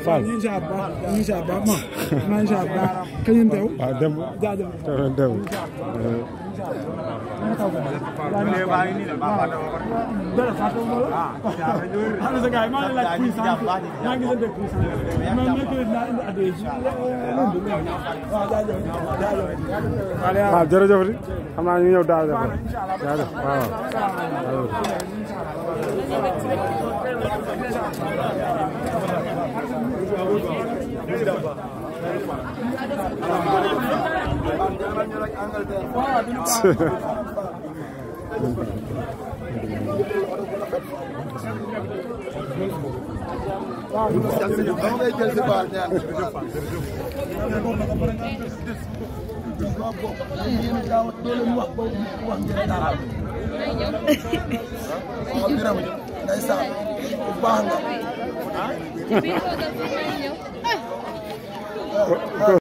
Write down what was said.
Fall inshallah ma inshallah kañum tew dem dem jërëjëf di xam naa ñu ñëw daal waaw